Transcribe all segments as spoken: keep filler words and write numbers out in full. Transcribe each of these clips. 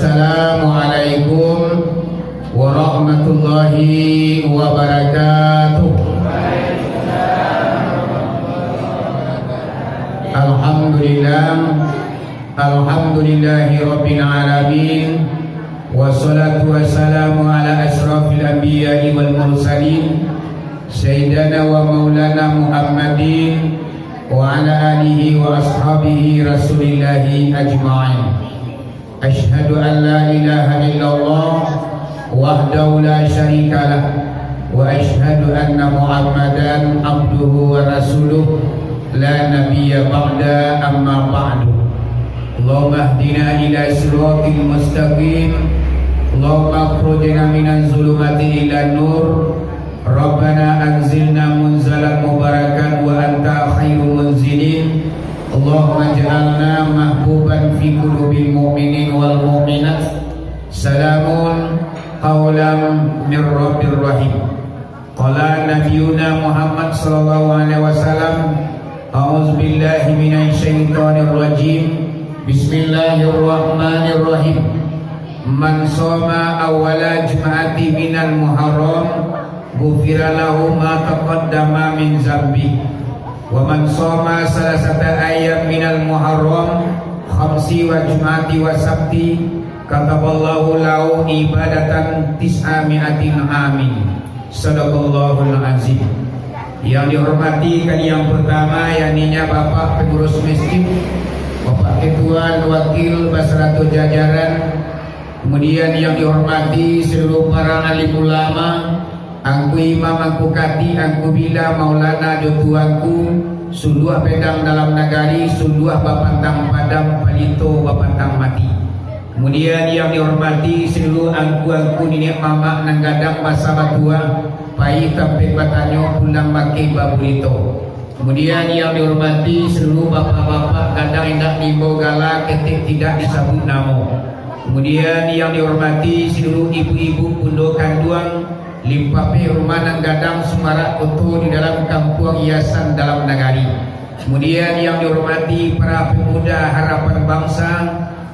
Assalamualaikum warahmatullahi wabarakatuh. Alhamdulillah. Alhamdulillahi rabbil alamin. Wassalatu wassalamu ala asyrafil anbiya'i wal mursalin, sayyidina wa maulana Muhammadin wa ala alihi wa ashabihi Rasulillahi ajma'in. Asyhadu an la ilaha illallah wahdahu la syarikalah, wa asyhadu anna Muhammadan abduhu wa rasuluh, la nabiyya ba'da, amma ba'du. Allahumma hdina ila siratil mustaqim. Allahumma akhrijna minaz zulumati ilan nur. Rabbana anzilna munzalan mubarakan wa anta khairu munzilin. Allahumma ja'alna mahbuban fi qulubil mu'minin wal mu'minat. Salamun qaulan mir rabbir rahim. Qala nabiyuna Muhammad sallallahu alaihi wasallam, a'udzu billahi minasy syaithanir rajim. Bismillahirrahmanirrahim. Man shoma awwala jum'ati minal muharram, ghufira lahu ma taqaddama min zambi. Wa man shoma salasata ayyam minal muharram, khamsi wa jum'ati wa sabti, kataballahu lahu ibadatan tis'a mi'atin amin. Sadaqallahul azim. Yang dihormati kali yang pertama, yakninya Bapak Pengurus Masjid, Bapak Ketua dan Wakil basarato jajaran, kemudian yang dihormati seluruh para alim ulama, Angku Imam, Angku Kati, Angku Bila, Maulana, jo Tuanku, suluah bedang dalam nagari, suluah bapantang padam, palito bapantang mati. Kemudian yang dihormati seluruh angku-angku niniak mamak nan gadang basa batuah, pai tampek batanyo, pulang bakeh baburito. Kemudian yang dihormati seluruh bapak-bapak gadang indak diimbau gala, ketek tidak disabuik namo. Kemudian yang dihormati seluruh ibu-ibu bundo kanduang, limpapeh rumah nan gadang sumarak koto di dalam kampuang hiasan dalam nagari. Kemudian yang dihormati para pemuda harapan bangsa,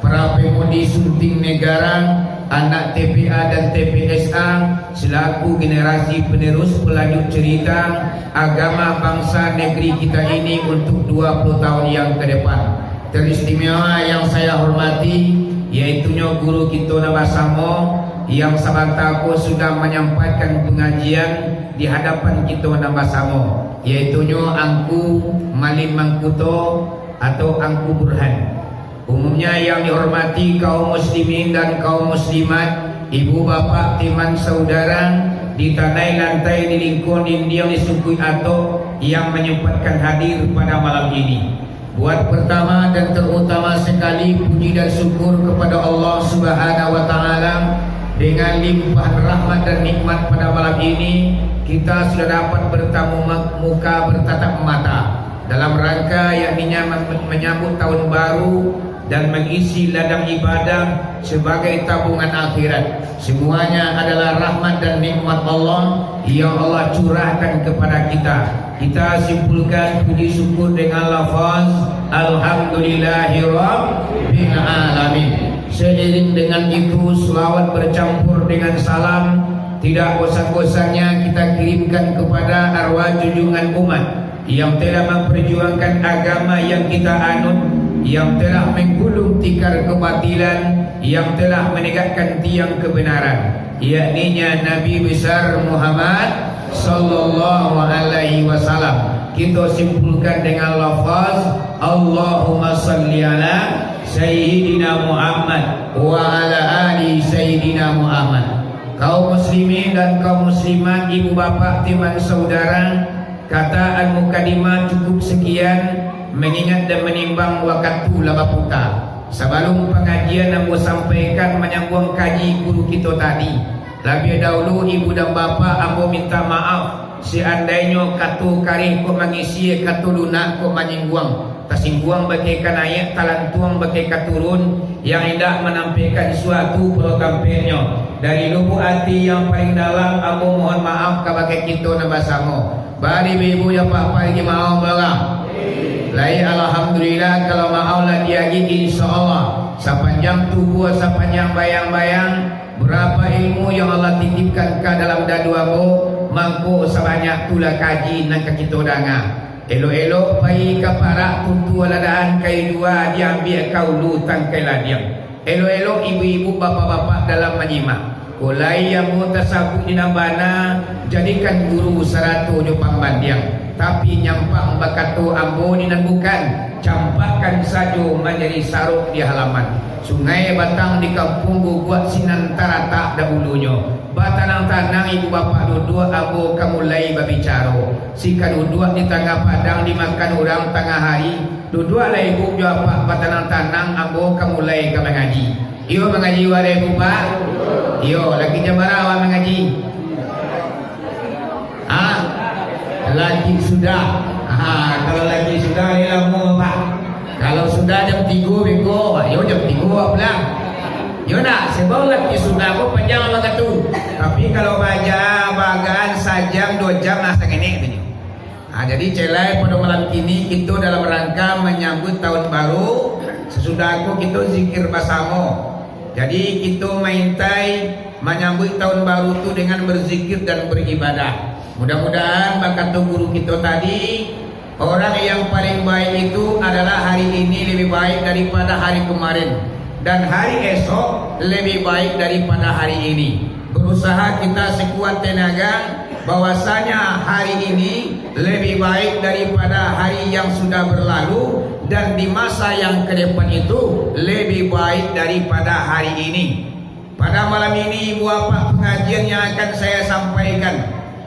para pemudi sunting negara, anak T P A dan T P S A, selaku generasi penerus pelanjut cerita agama bangsa negeri kita ini untuk dua puluh tahun yang ke depan. Teristimewa yang saya hormati, yaitunyo guru kito nan basamo, yang sabanta ko sudah manyampaikan pengajian di hadapan kito nan basamo, yaitunyo Angku Malin Mangkuto atau Angku Burhan. Umumnya yang dihormati kaum muslimin dan kaum muslimat, ibu bapak, teman saudara, di tanai lantai, di lingkuang dindiang, di sukuik atok yang menyempatkan hadir pada malam ini. Buat pertama dan terutama sekali, puji dan syukur kepada Allah Subhanahu wa Ta'ala. Dengan limpahan rahmat dan nikmat pada malam ini, kita sudah dapat bertamu ma-, muka, bertatap mata dalam rangka, yakninya mem-, menyambut tahun baru dan mengisi ladang ibadah sebagai tabungan akhirat. Semuanya adalah rahmat dan nikmat Allah yang Allah curahkan kepada kita. Kita simpulkan puji syukur dengan lafaz, "Alhamdulillahirabbil alamin." Seiring dengan itu, selawat bercampur dengan salam tidak bosan-bosannya kita kirimkan kepada arwah junjungan umat yang telah memperjuangkan agama yang kita anut, yang telah menggulung tikar kebatilan, yang telah menegakkan tiang kebenaran, yakninya Nabi besar Muhammad sallallahu alaihi wasallam. Kita simpulkan dengan lafaz, "Allahumma salli ala Sayyidina Muhammad wa ala ali Sayyidina Muhammad." Kaum muslimin dan kaum muslimat, ibu bapak, teman saudara, kata al-mukadimah cukup sekian, mengingat dan menimbang wakatu lah baputa. Sabalum pangajian ambo sampaikan manyambuang kaji guru kito tadi, labiah dahulu ibu dan bapak, ambo minta maaf, seandainyo kato kareh kok mangisi, kato lunak kok manyingguang, tasingguang bakeh ka naiak, talantuang bakeh ka turun, yang indak manampaikan suatu pado tampeknyo. Dari lubuk ati yang paling dalam, ambo mohon maaf kabakeh kito nan basamo. Bari ibu-ibu, ya, Pak, pagi maaf lah. Lai, alhamdulillah, kalau maaf lah diagih, insya Allah. Sapanjang tubuah, sapanjang bayang-bayang, berapa ilmu yang Allah titipkan ka dalam dadu ambo, mangko sabanyak tulah kaji nan ka kito danga. Elok-elok pai ka parak, tutu aladaan kayu juo, diambiak ka ulu tangkai ladiang. Elok-elok ibu-ibu, bapak-bapak dalam manyimak. Kolai ambo tasabuik di nan bana, jadikan guru sarato jo pambandiang. Tapi nyampang bakato ambo di nan bukan, campakkan sajo manjadi sarok di halaman. Sungai Batang di kampuang Guguak sinan taratak dahulunyo. Batanang-tanang ibu bapak duduak, ambo ka mulai babicaro. Si ka duduak di tangah padang dimakan urang tangah hari, duduaklah ibu jo apak batanang-tanang, ambo ka mulai ka mangaji. Iyo mangaji wak dek ibu bapak? Iyo, laki jam bara awak mangaji? Ha? Laki sudah. Ha, kalau laki sudah, ni lamo bapak. Kalau sudah jam tigo beko, iyo jam tigo awak pulang. Iyo ndak? Sebab laki sudah ko panjang wakatu. Tapi kalau baja bagaan sajam duo jam lah sangenek tu nyo. Ha, jadi celai pado malam kini kito dalam rangka manyambuik tahun baru, sasudah ko kito zikir basamo. Jadi kito maintai manyambuik tahun baru tu dengan berzikir dan beribadah. Mudah-mudahan bakato guru kito tadi, orang yang paling baik itu adalah hari ini lebih baik daripada hari kemarin, dan hari esok lebih baik daripada hari ini. Berusaha kita sekuat tenaga, bahwasanya hari ini lebih baik daripada hari yang sudah berlalu, dan di masa yang ke depan itu lebih baik daripada hari ini. Pada malam ini, ibu bapak, pengajian yang akan saya sampaikan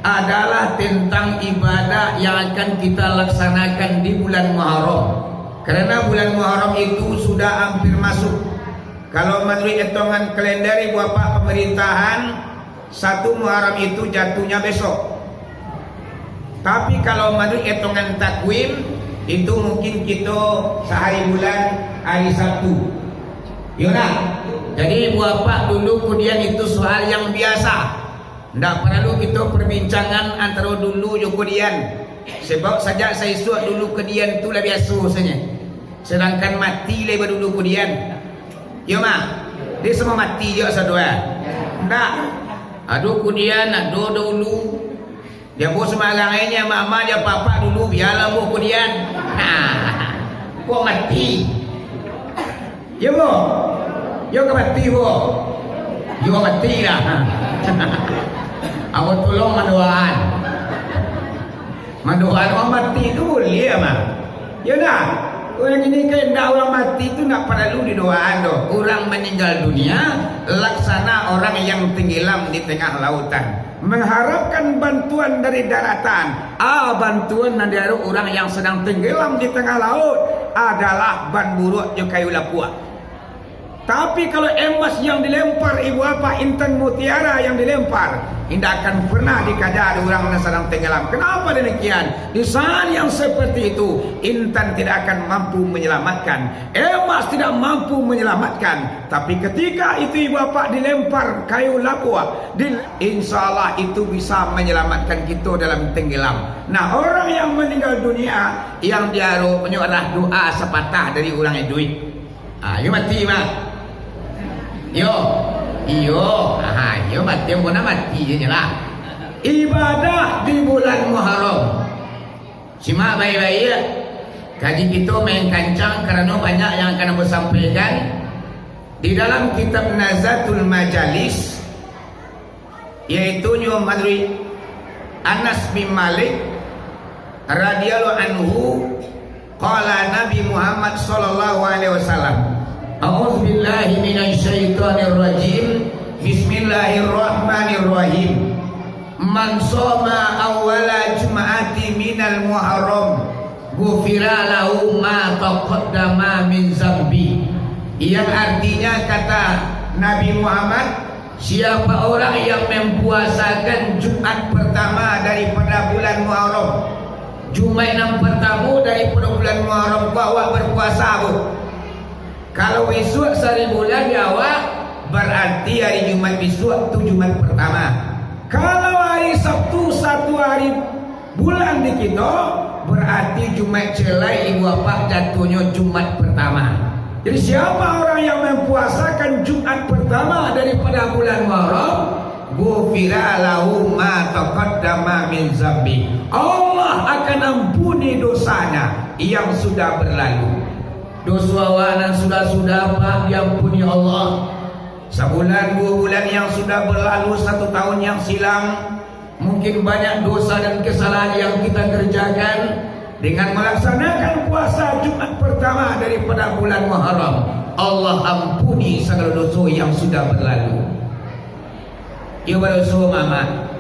adalah tentang ibadah yang akan kita laksanakan di bulan Muharram. Karena bulan Muharram itu sudah hampir masuk. Kalau menurut hitungan kalender ibu bapak pemerintahan, satu Muharram itu jatuhnya besok. Tapi kalau menurut hitungan takwim, itu mungkin kito sahari bulan hari Sabtu. Iyo ndak? Jadi ibu bapak, dulu kudian itu soal yang biasa. Ndak paralu kito perbincangan antaro dulu jo kudian. Sebab sajak saisuak dulu kudian tu lah biaso sajo. Sedangkan mati lai badulu kudian. Iyo mah. Dek samo mati jo sado ah. Ndak. Ado kudian, ado dahulu. Di ambo sumbarang ai nyo, amak-amak jo apak-apak dulu, bialah ambo kudian. Nah, kok mati? Yo, bo? Yo ka mati, bo? Yo mati lah. Ambo tolong mandoaan. Mandoaan urang mati tu buliah mah. Yo ndak? Urang kini kandak urang mati tu ndak paralu didoaan doh. Urang maninggal dunia, laksana orang yang tenggelam di tengah lautan. Mengharapkan bantuan dari daratan. Ah, bantuan nan diarok urang yang sadang tenggelam di tengah laut adalah ban buruak jo kayu lapuak. Tapi kalau emas yang dilempar, ibu bapak, intan mutiara yang dilempar, indak akan pernah dikaja dek urang nan sadang tenggelam. Kenapa demikian? Di saat yang seperti itu, intan tidak akan mampu menyelamatkan, emas tidak mampu menyelamatkan. Tapi ketika itu ibu bapak dilempar kayu lapuak, di, insya Allah itu bisa menyelamatkan kito dalam tenggelam. Nah, orang yang meninggal dunia, yang diaroknyo adalah doa sapatah dari urang iduik. Ah, iyo mati mah. Iyo. Iyo. Ah, iyo mati, ambo nan mati je lah. Ibadah di bulan Muharram. Simak baik-baik. Kaji kito main kancang karano banyak yang akan ambo sampaikan. Di dalam kitab Nazatul Majalis, yaitu nyo manuruik Anas bin Malik radhiyallahu anhu, qala Nabi Muhammad sallallahu alaihi wasallam, "A'udzubillahi minasyaitonirrajim. Bismillahirrahmanirrahim. Man shoma awwala jum'ati minal Muharram, ghufira lahu ma taqaddama min zambi." Yang artinya, kata Nabi Muhammad, siapa orang yang mempuasakan Jumat pertama daripada bulan Muharram, Jumat nan pertama daripada bulan Muharram, ko awak berpuasa, Bu. Kalau isuak sari bulan di awak, berarti hari Jumat isuak tu Jumat pertama. Kalau hari Sabtu satu hari bulan di kito, berarti Jumat celai ibu bapak jatuhnyo Jumat pertama. Jadi, siapa orang yang mempuasakan Jumat pertama daripada bulan Muharram, ghufira lahu ma taqaddama min zambi. Allah akan ampuni dosanya yang sudah berlalu. Doso awak nan sudah-sudah, Pak, diampuni Allah. Sabulan, dua bulan yang sudah berlalu, satu tahun yang silam, mungkin banyak dosa dan kesalahan yang kita kerjakan. Dengan melaksanakan puasa Jumat pertama daripada bulan Muharram, Allah ampuni sagalo doso yang sudah berlalu. Iyo badoso, Mamak?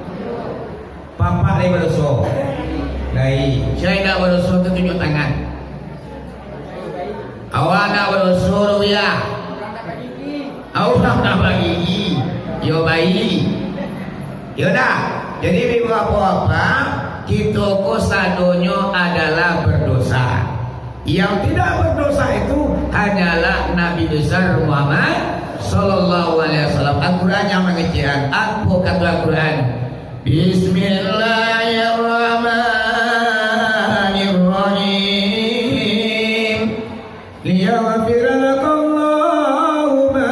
Papak lai badoso? Lai. Sia indak badoso tu tunjuk tangan. Awak ndak badoso, Ruya? Awak ndak bagigi? Yo, baik. Yo dah. Jadi, bapak-bapak, kito ko sadonyo adalah berdosa. Yang tidak berdosa itu hanyalah Nabi besar Muhammad sallallahu alaihi wasallam. Al-Quran yang mengecekan. Apa kata Al-Quran? Bismillahirrahmanirrahim. Liyaghfira lakallahu ma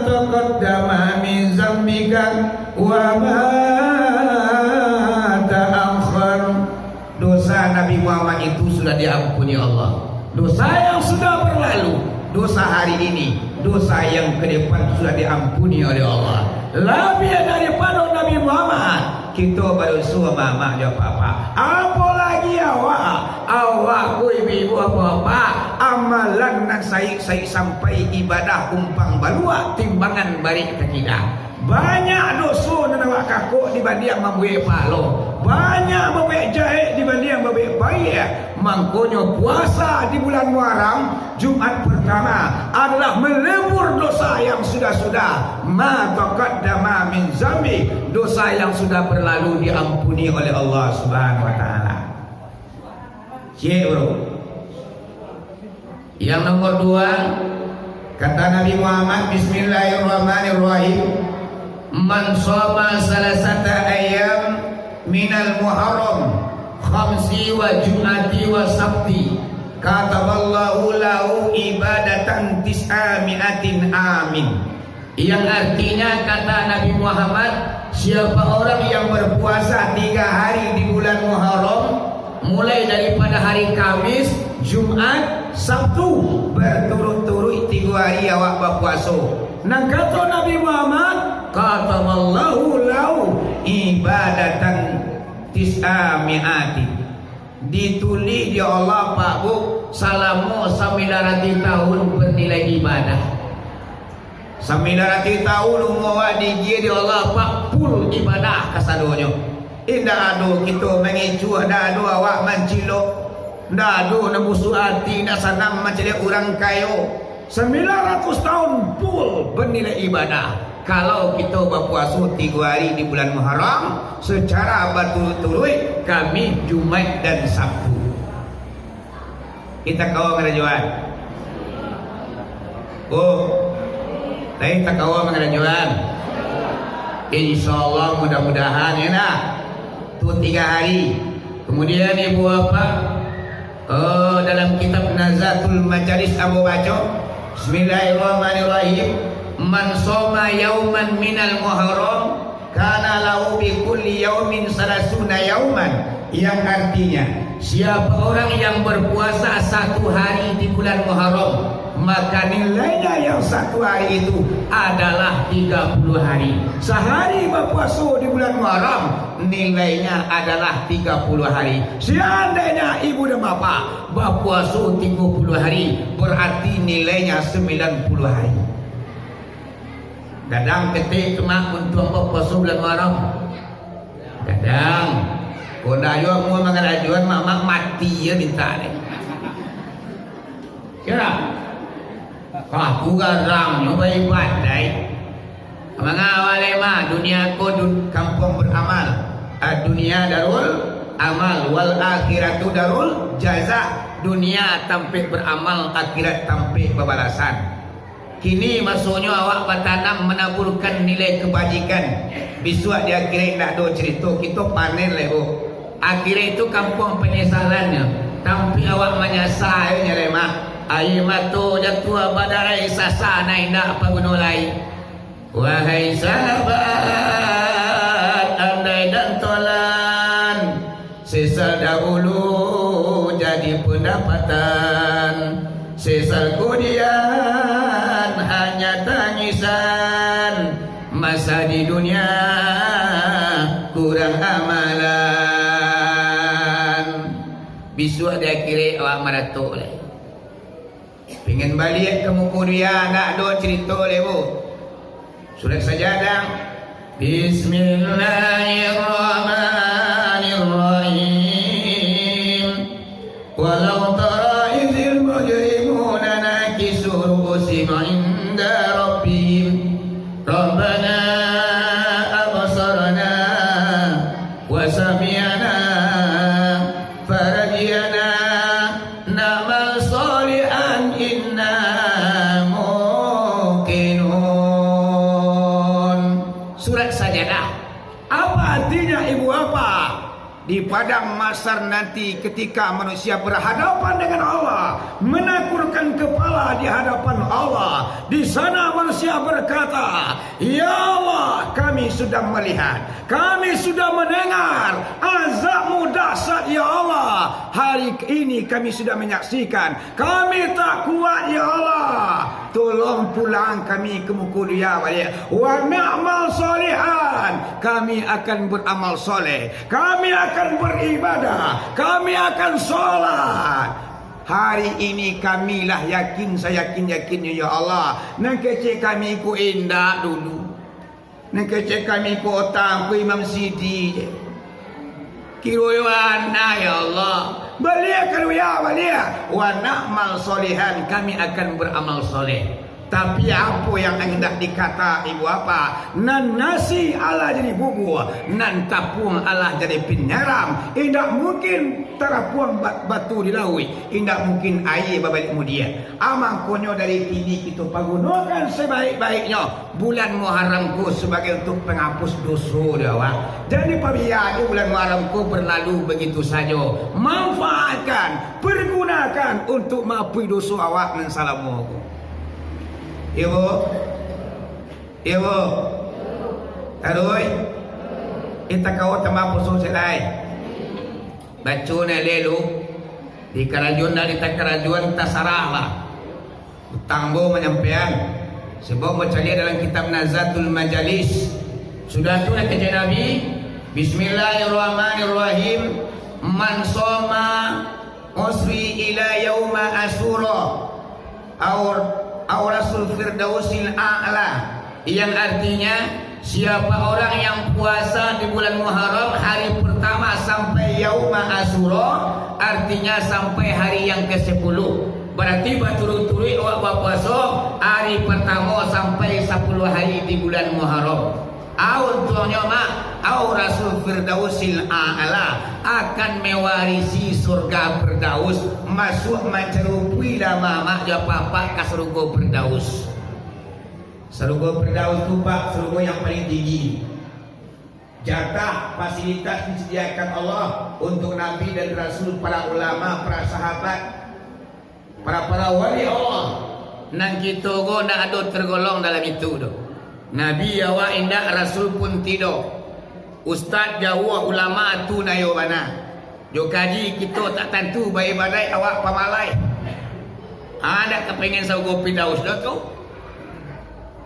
taqaddama min zambika wa ma ta'akhkhar. Dosa Nabi Muhammad itu sudah diampuni Allah. Dosa yang sudah berlalu, dosa hari ini, dosa yang ke depan sudah diampuni oleh Allah. Labiah daripada Nabi Muhammad, kito badoso, Mamak jo Papak. Apolagi awak, awak ko ibu-ibu, Bapak-bapak, amalan nan saik-saik sampai ibadah umpang baluak, timbangan barek takida. Banyak doso nan awak kakok dibandiang mambuek pahalo. Banyak babuek jahek dibandiang babuek baiak. Mangkonyo puasa di bulan Muharram, Jumat pertama, adalah melebur dosa yang sudah-sudah. Ma taqaddama min zambi, dosa yang sudah berlalu diampuni oleh Allah Subhanahu wa Ta'ala. Cek, bro. Yang nomor dua, kata Nabi Muhammad, Bismillahirrahmanirrahim. Man shoma salasata ayyam minal Muharram, khamsi wa jum'ati wa sabti, kataballahu lahu ibadatan tis'a mi'atin amin. Yang artinya, kata Nabi Muhammad, siapa orang yang berpuasa tiga hari di bulan Muharram, mulai daripada hari Kamis, Jumat, Sabtu, berturut-turut tiga hari awak bapuaso. Nan kato Nabi Muhammad, kataballahu lahu ibadatan tis'a mi'atin. Ditulih di Allah, Pak Bu, salamo sambilan ratuih tahun bernilai ibadah. Sambilan ratuih tahun umua awak diagiah di Allah, Pak, full ibadah kasadonyo. Indak ado kito mangicuah, indak ado awak mancilok, indak ado nan busuak ati, indak sanang mancaliak urang kayo. Sambilan ratuih tahun full bernilai ibadah. Kalau kito bapuaso tigo hari di bulan Muharram, secara baturut-turuik, Kamih, Jumaik, dan Sabtu. Kita kawa mangarajoan. Oh, lain takawa mangarajoan. Insya Allah, mudah-mudahan, ya nah. Tu tiga hari. Kemudian ibu bapak, eh, dalam kitab Nazatul Majalis ambo baco, Bismillahirrahmanirrahim. Man soma yauman minal Muharram, kana lahu bi kulli yaumin salasuna yauman, yang artinya, siapa orang yang berpuasa satu hari di bulan Muharram, maka nilainya yang satu hari itu adalah tiga puluh hari. Sehari berpuasa di bulan Muharram, nilainya adalah tiga puluh hari. Seandainya ibu dan bapa berpuasa tiga puluh hari, berarti nilainya sembilan puluh hari. Gadang ketek tu, Mak, untuang bapuaso bulan Muharram? Gadang. Kok ndak yo amuah mangarajoan, Mak, Mak mati yo mintak deh. Kira? Kah, aku garangnyo baibadai. Manga awak lai, Mak, dunia ko dun-, kampuang beramal. Ad-dunya darul amal, wal akhiratu darul jaza. Dunia tampek beramal, akhirat tampek babalasan. Kini masonyo awak batanam, manaburkan nilai kebajikan. Bisuak di akhirat indak ado carito, kito panen lai, Bu. Akhirat tu kampuang panyesalannyo. Tampik awak manyasa, yo nyo lai mah. Aia mato jatuah badarai, sasa nan indak paguno lai. Wahai sahabat, andai dan tolan, sesal dahulu jadi pendapatan, sesal kemudian hanya tangisan, masa di dunia kurang amalan. Bisuak di akhirat awak maratok lai. Pengen baliak ka muko dunia, ndak ado cerito lai, Bu. Surat Sajadah. Bismillahirrahmanirrahim. Walau tara idzil mujrimuna nakisu ru'usihim inda rabbihim. Rabbana absarna wa sami'na farji'na na'mal shalihan inna muqinun. Surat Sajadah. Apa artinya, Ibu Bapak? Di padang mahsyar nanti, ketika manusia berhadapan dengan Allah, menangkurkan kepala di hadapan Allah, di sana manusia berkata, "Ya Allah, kami sudah melihat, kami sudah mendengar, azab-Mu dahsyat, ya Allah. Hari ini kami sudah menyaksikan, kami tak kuat, ya Allah. Tolong pulang kami ka muko dunia baliak. Wa na'mal shalihan, kami akan beramal soleh, kami akan beribadah, kami akan sholat. Hari ini kami lah yakin sayakin-yakinnyo, ya Allah. Nan kecek kami ko indak dulu. Nan kecek kami ko otang ko Imam Sidi je. Kiro yo anah, ya Allah. Baliak ka dunia baliak. Wa na'mal shalihan, kami akan beramal soleh. Tapi apo yang indak dikata, Ibu Bapak? Nan nasi alah jadi bubua, nan tapuang alah jadi pinyaram. Indak mungkin tarapuang ba-, batu di lauik, indak mungkin aia babaliak mudiak. A, mangkonyo dari kini kito pagunokan sabaik-baiknyo bulan Muharram ko sabagai untuk pangapus doso di awak. Jan dipabia bulan Muharram ko berlalu begitu sajo. Manfaatkan, pergunakan untuk maapuih doso awak nan salamo ko. Iyo, Bu? Iyo, Bu? Taruih? Kita kawa tambah puso ciek lai. Baco nan elok, dikarajoan ndak dikarajoan, tasarahlah. Utang bo manyampaian. Sebab bacaliak dalam kitab Nazatul Majalis. Sudah tu, lah kecek Nabi, Bismillahirrahmanirrahim. Man shoma usri ila yauma Asyura, aur-, aurasul firdausil a'la. Yang artinya, siapa orang yang puasa di bulan Muharram hari pertama sampai yauma Asyura, artinya sampai hari yang kesepuluh. Berarti baturuik-turuik awak bapuaso hari pertama sampai sapuluah hari di bulan Muharram. Au untuangnyo, Mak, aurasul firdausil a'la, akan mewarisi surga Firdaus, masuak mancarupuilah mamak jo papak ka sarugo Firdaus. Sarugo Firdaus tu, Pak, sarugo yang paling tinggi. Jatah fasilitas disediakan Allah untuk Nabi dan Rasul, para ulama, para sahabat, para-para wali Allah. Nan kito ko ndak ado tergolong dalam itu doh. Nabi awak indak, Rasul pun tidak. Ustaz jauah, ulama tu nayo bana. Jo kaji kito tak tantu baibadaik awak pamalai. Ha, ndak kapengen sarugo Firdaus doh tu.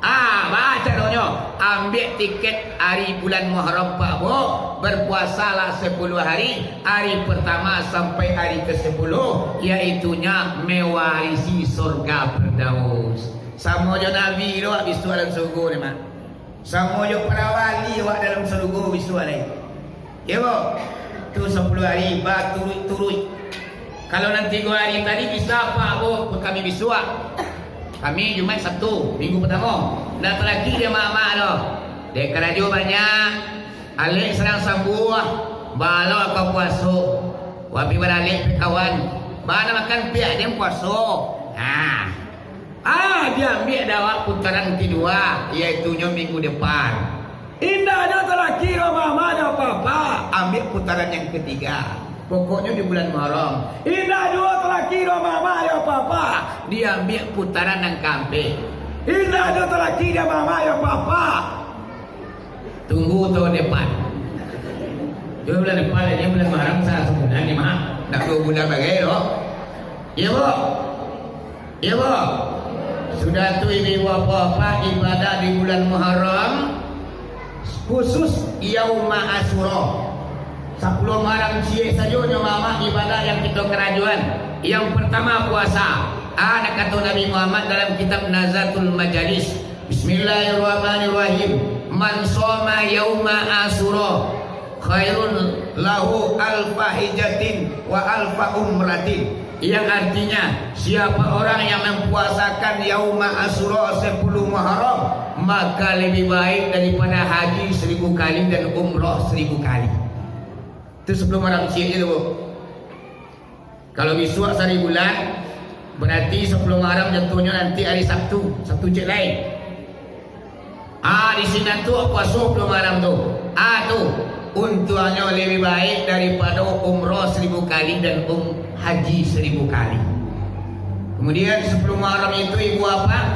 Ah, baa caronyo, ambiak tiket ari bulan Muharram, Pak, Bu, berpuasalah sepuluh hari, ari pertama sampai ari kesepuluh, yaitunyo mewarisi surga Firdaus. Samo jo Nabi tu, bisuak dalam sarugo ni, Mak. Samo jo para wali awak dalam sarugo bisuak lai. Iyo, Bu? Tu sapuluah hari baturuik-turuik. Kalau nan tigo hari tadi bisa, Pak, Bu, kami bisuak. Kami Jumaik, Sabtu, minggu partamo. Ndak talaki dek mamak tu. Dek karajo banyak. Alek sadang sambuah. Baa lo ka puaso. Wabi baralek pi kawan. Baa nak makan piak den puaso. Nah. Ah, diambiak dek awak putaran kedua, yaitunyo minggu depan. Indak ado talaki dek mamak dek papa, ambiak putaran yang ketiga. Pokoknyo di bulan Muharram. Indak juo talaki doh mamak jo papa. Diambiak putaran nan kaampek. Indak juo talaki doh mamak jo papa. Tunggu tahun depan. Juo bulan depan, ini bulan Muharram sa-, sabulan ni, Mak. Ndak duo bulan bagai doh. Iyo, Bu? Iyo, Bu? Sudah tu, ibu-ibu, bapak-bapak, ibadah di bulan Muharram, khusus Yauma Asyura. Sapuluah malam ciek sajo nyo mamak ibadah yang kito karajoan. Yang pertama, puasa. Ah, nak kato Nabi Muhammad dalam kitab Nazatul Majalis, Bismillahirrahmanirrahim. "Man shoma yauma Asyura khairun lahu alfa hijjatin wa alfa umratin." Yang artinya, siapa orang yang mempuasakan Yauma Asyura sepuluh Muharram, maka lebih baik daripada haji seribu kali dan umrah seribu kali. Itu sepuluah malam ciek je tu, Bu. Kalau bisuak sari bulan, barati sapuluah malam jatuahnyo nanti ari Sabtu, Sabtu ciek lai. Ah, di sinan tu puaso sapuluah malam tu. Ah, tu, untuangnyo lebih baik daripado umrah saribu kali dan um-, haji saribu kali. Kemudian, sapuluah malam itu, ibu bapak,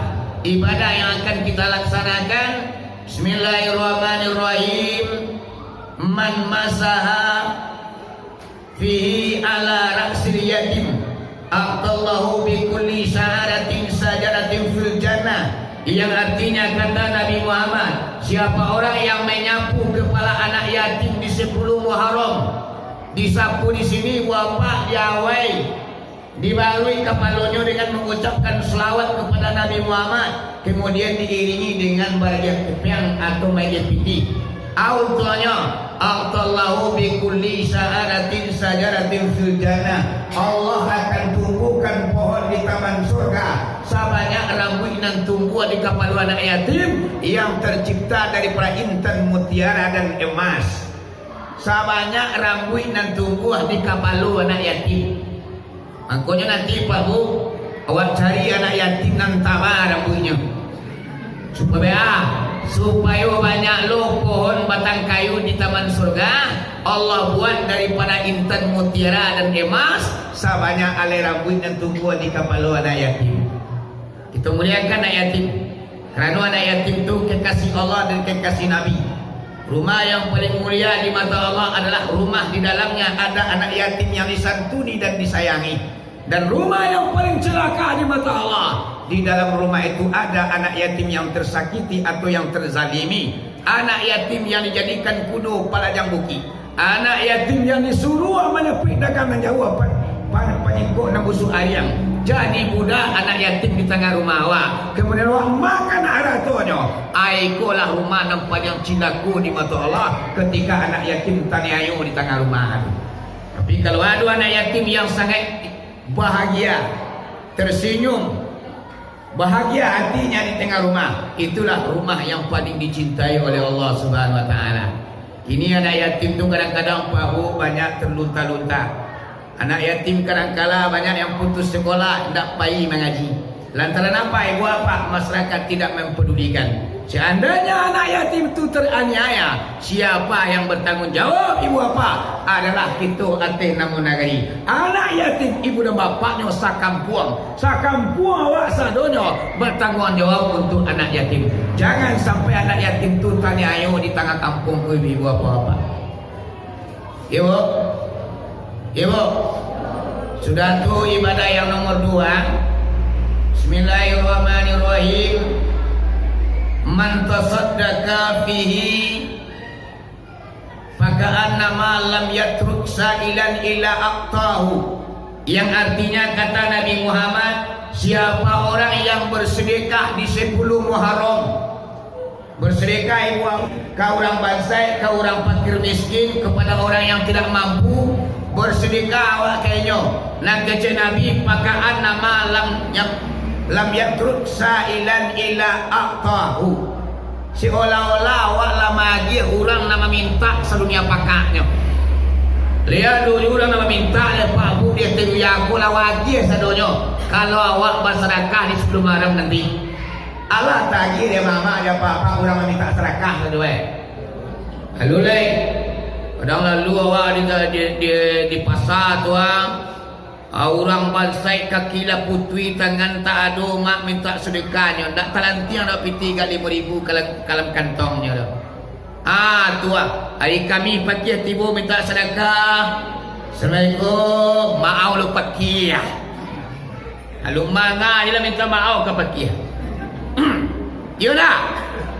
ibadah yang akan kita laksanakan, Bismillahirrahmanirrahim. "Man masaha fihi ala ra'sil yatim, a'tallahu bi kulli sya'ratin syajaratin fil jannah." Yang artinya, kata Nabi Muhammad, siapa orang yang menyapu kepala anak yatim di sepuluh Muharram, disapu di sini, bapak, di awai, dibaruik kapalonyo dengan mengucapkan selawat kepada Nabi Muhammad, kemudian diiringi dengan baragiah kupiang atau maige pitih. Untuangnyo, "A'tallahu bi kulli sya'ratin syajaratin fil jannah." Allah akan tumbuhkan pohon di taman surga sabanyak rambuik nan tumbuah di kapalo anak yatim yang tercipta dari intan mutiara dan emas. Sabanyak rambuik nan tumbuah di kapalo anak yatim. Mangkonyo nanti, Pak Bu, awak cari anak yatim nan taba rambuiknyo. Supayo, supayo banyak lo pohon batang kayu di taman surga, Allah buat daripado intan mutiara dan emas, sabanyak alai rambuik nan tumbuah di kapalo anak yatim. Kito muliakan anak yatim. Karano anak yatim tu kekasih Allah dan kekasih Nabi. Rumah yang paling mulia di mata Allah adalah rumah di dalamnya ada anak yatim yang disantuni dan disayangi. Dan rumah yang paling celaka di mata Allah, di dalam rumah itu ada anak yatim yang tersakiti atau yang terzalimi. Anak yatim yang dijadikan kudo palajang bukik. Anak yatim yang disuruah manyapuik dagang nan jauah, pa-, pa-, panyingkok nan busuak ariang. Jadi budak anak yatim di tangah rumah awak. Kemudian awak makan aratonyo. Ai, ikolah rumah nan paliang cilako di mato Allah, ketika anak yatim taniayo di tangah rumah tu. Tapi kalau ado anak yatim yang sangaik bahagia, tersenyum, bahagia hatinya di tengah rumah, itulah rumah yang paling dicintai oleh Allah Subhanahu wa Ta'ala. Kini anak yatim tu kadang-kadang, Pak Bu, banyak terlunta-lunta. Anak yatim kadangkala banyak yang putus sekolah, indak pai mangaji. Lantaran apa, ibu bapak? Masyarakat tidak mempedulikan. Seandainya anak yatim tu teraniaya, siapa yang bertanggung jawab, ibu bapak? Adalah kito ateh namo nagari. Anak yatim ibu dan bapaknyo sakampuang. Sakampuang awak sadonyo batangguang jawab untuak anak yatim. Jangan sampai anak yatim tu taniayo di tangah kampuang ko, ibu bapak-bapak. Iyo, Bu? Iyo, Bu? Sudah tu ibadah yang nomor dua. Bismillahirrahmanirrahim. Man tasaddaqa fihi faka'annama lam yatruk sa'ilan illa a'tahu. Yang artinya, kata Nabi Muhammad, siapa orang yang bersedekah di sepuluh Muharram, bersedekah ibu ka urang bansaik, ka urang fakir miskin, kepada orang yang tidak mampu, bersedekah awak ka inyo. Nan kecek Nabi, "Faka'annama lam yam-, lam yatruk sa'ilan illa a'tahu." Seolah-olah awak lah maagiah urang nan mamintak sadunia pakaknyo. Liek dulu urang nan mamintak, liek Pak Bu, di ateh dunia ko lah agiah sadonyo. Kalau awak basadakah di sepuluh Muharram nanti, alah tagih dek mamak jo apak-apak urang mamintak sadakah tu, eh. Lalu lai, Kadang lalu awak di, di, di, di pasa tu, ah, ah, urang bansaik kaki lah putuih, tangan tak ado, mak mintak sadekahnyo. Ndak talantiang doh pitih gak limo ribu kalam, kalam kantongnyo tu. Ah, tu ah, ari Kamih pakiah tibo mintak sadakah. "Assalamualaikum, maaf lo pakiah." Lalu manga je lah minta maaf ka pakiah. Iyo ndak?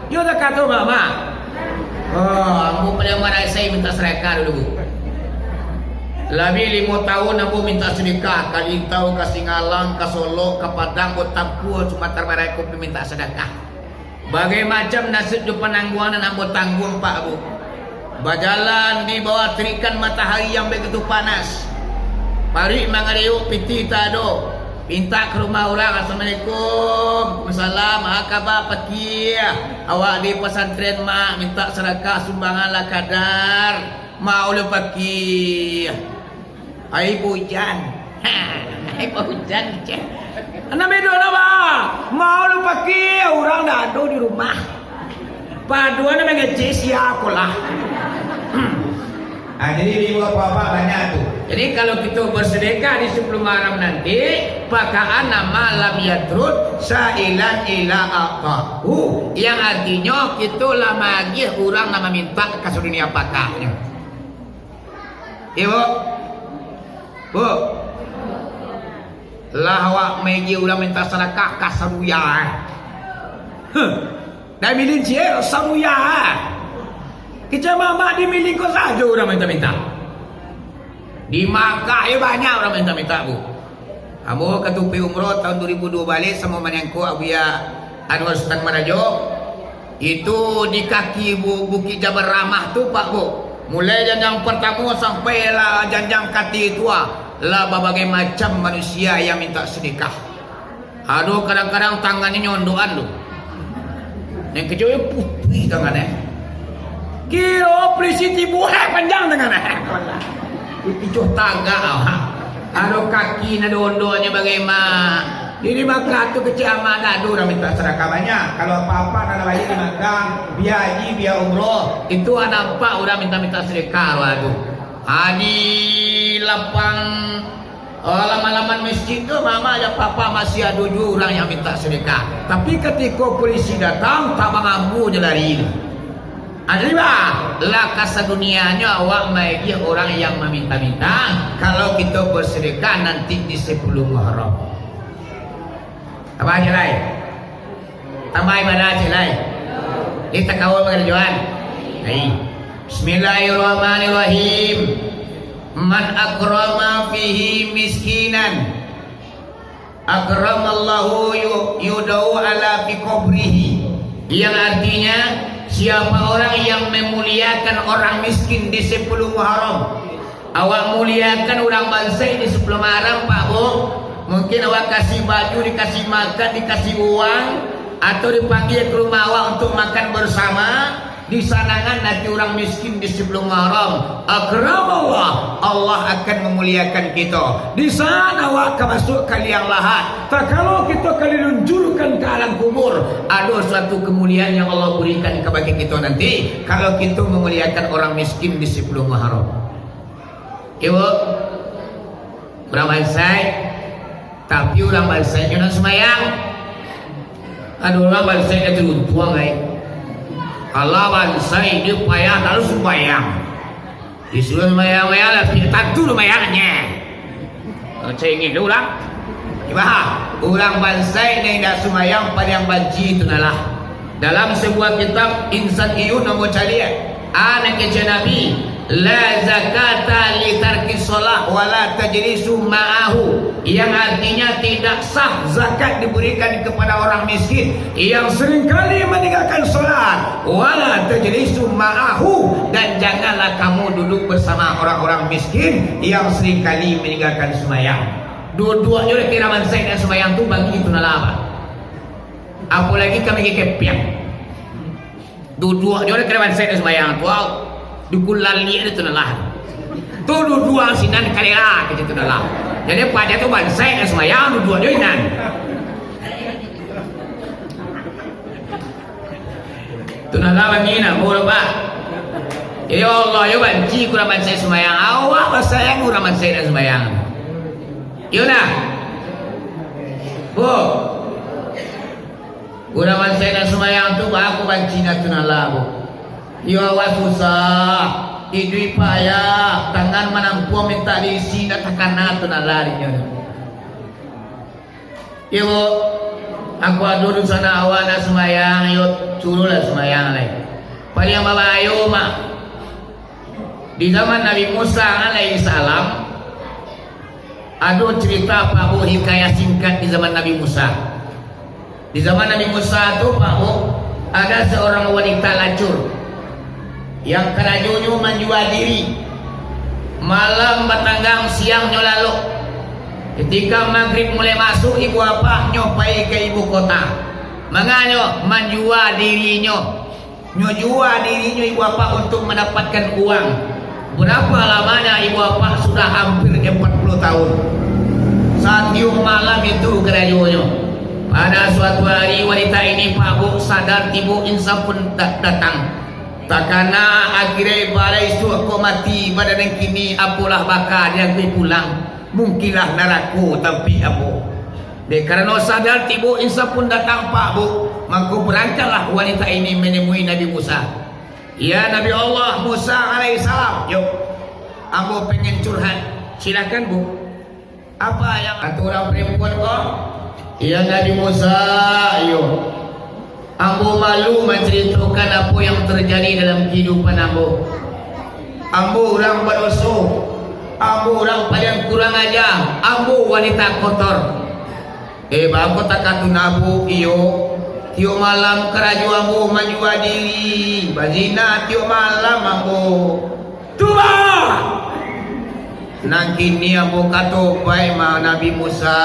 Iyo ndak kato mama? Oh, ambo paliang marasai minta sadakah dulu, Bu. Labiah limo tahun ambo minta sadakah, ka Lintau, ka Singalang, ka Solok, ka Padang, ambo tampuah Sumatera Barat ko pai minta sadakah. Bagai macam nasib jo panangguangan nan ambo tangguang, Pak, Bu. Bajalan di bawah tarikan matahari yang begitu panas. Paruik mangadewok, pitih tak ado. Pintak ka rumah urang, "Assalamualaikum." "Waalaikumsalam. Ah, kaba pakiah? Awak di pasantren, Mak, mintak sadakah sumbangan lah kadar. Mau lo pakiah." Ai bujan. Ai bujan, ceh. Anak bedo na, ba? Mau lo pakiah, urang ndak ado di rumah. Paduan mangecek sia ko lah. Ah, jadi ibu bapak banyak tu. Jadi kalau kita bersedekah di sepuluh Muharram nanti, pakaan nama lam yatrud sa'ilan ila a'tahu. Yang artinyo, kita lah magiah urang nan maminta ka sadunia pakanyo. Iyo, Bu. Bu. Lah awak magiah urang minta sadakah ka sadunia, eh. Huh. Dari Milin ciek, sadunia, eh. Kecek mamak di Milin ko sajo urang minta-minta. Di Makkah yo banyak urang minta-minta, Bu. Ambo katuju pai umroh tahun dua ribu dua baleh samo manyangko Abuya Anwar Sutan Marajo. Itu di kaki bu-, Bukik Jabal Rahmah tu, Pak, Bu. Mulai janjang partamo sampai lah janjang katigo tu, ah, lah babagai macam manusia yang minta sadakah. Ado kadang-kadang tangannyo nyondokan tu. Nan kajo yo putuih tangannyo. Kiro polisi tibo, eh, panjang tangannyo. Ijo tagak, ah. Ado kaki nan ondonyo bagai ma. Di Makkah tu kecek amak ndak ado urang minta sadakah banyak. Kalau apa-apa nan lah bali di Makkah, bia haji, bia umroh, itu lah nampak urang minta-minta sadakah lah tu. Ha, di lapang, oh, laman-laman masjid tu, mama jo papa masih ado juo urang yang minta sadakah. Tapi katiko polisi datang, tabang ambuahnyo lari tu. Ado juo, lah ka sadunianyo awak magiah urang yang maminta-minta, kalau kito basadakah nanti di sapuluah Muharram. Tambah ciek lai. Tambah ibadah ciek lai. Di takawa mangarajoan. Hai. Bismillahirrahmanirrahim. Man akrama fihi miskinan, akramallahu yu-, yudau ala fi qabrihi. Yang artinya, siapa orang yang memuliakan orang miskin di sapuluah Muharram, awak muliakan urang bansaik di sapuluah Muharram, Pak, Bu. Mungkin awak kasih baju, dikasih makan, dikasih uang, atau dipanggil ke rumah awak untuk makan bersama. Disanangan hati urang miskin di sapuluah Muharram. Akramallah, Allah akan memuliakan kito. Di saat awak ka masuk ka liang lahat, takalu kito ka diluncurkan ka alam kubur, ado suatu kemuliaan yang Allah berikan kabake kito nanti, kalau kito memuliakan orang miskin di sapuluah Muharram. Ibu, urang bansaik, tapi urang bansaiknyo nan sumbayang. Ado urang bansaik nan taruntuang, ai. Alah, bansaik, inyo payah taruih sumbayang. Disuruah sumbayang, sumbayang lah, tantu sumbayangnyo. Cengeh tu urang. Ibo, urang bansaik nan indak sumbayang paliang banci tu nah lah. Dalam sabuah kitab Insan Iyun ambo caliak, a nan kecek Nabi, "La zakata li tarki shalah wa la tajlisu ma'ahu." Yang artinya tidak sah zakat diberikan kepada orang miskin yang seringkali meninggalkan salat, "Wa la tajlisu ma'ahu," dan janganlah kamu duduk bersama orang-orang miskin yang seringkali meninggalkan sembahyang. Duduak jo lah kiro bansaik nan sumbayang tu bagi itu nah lah, Pak. Apolai kami kekepiang. Duduak jo lah kiro bansaik nan sumbayang tu, au. Dukun laliak tu nah lah. Tu duduak sinan kalera kecek tu nah lah. Jadi pado tu bansaik nan sumbayang, duduak jo inan. Tu nah lah bagi nah, murah, Pak. Yo Allah, yo banci urang bansaik sumbayang. Awak basayang urang bansaik nan sumbayang. Yo nah. Bu. Urang bansaik nan sumbayang tu, baa kok banci nan tu nan lah, Bu. Yo awak susah, iduik payah, tangan manampuang mintak diisi, ndak takana tu nan lah dinyo. Iyo, aku ado dunsanak awak nak sumbayang, iyo, suruahlah sumbayang lai. Paliang babahayo mah, di zaman Nabi Musa alaihissalam, ado carito, Pak Bu, hikayah singkat di zaman Nabi Musa. Di zaman Nabi Musa tu, Pak Bu, ada seorang wanita lacur. Yang karajonyo manjua diri. Malam batanggang, siangnyo lalok. Ketika magrib mulai masuak, ibu bapaknyo pai ka ibu kota. Manganyo manjua dirinyo. Nyo jua dirinyo ibu bapak untuk mandapatkan uang. Berapa lamanya ibu bapak? Sudah hampir empat puluh tahun. Satiok malam itu karajonyo. Pada suatu hari wanita ini, Pak Bu, sadar tibo, insan pun da-, datang. Takana akhirnyo, balai suok ko mati, badan nan kini apolah baka diangkui pulang. Mungkinlah narako tampik ambo. Dek karano sadar tibo, insan pun datang, Pak Bu, mangko barangkatlah wanita ini manemui Nabi Musa. "Ya Nabi Allah Musa alaihissalam." "Yo, ambo pengen curhat." "Silakan, Bu." "Apa yang," kato urang parampuan ko, "Ya Nabi Musa, iyo, ambo malu mancaritokan apo yang tarjadi dalam kahidupan ambo. Ambo urang badoso, ambo urang paling kurang aja, ambo wanita kotor." "Eh, baa kok takana tu, Bu?" "Iyo, tiok malam karajo ambo manjua diri, bazina tiok malam ambo." "Tu baa?" "Nan kini ambo ka tobaik mah, Nabi Musa.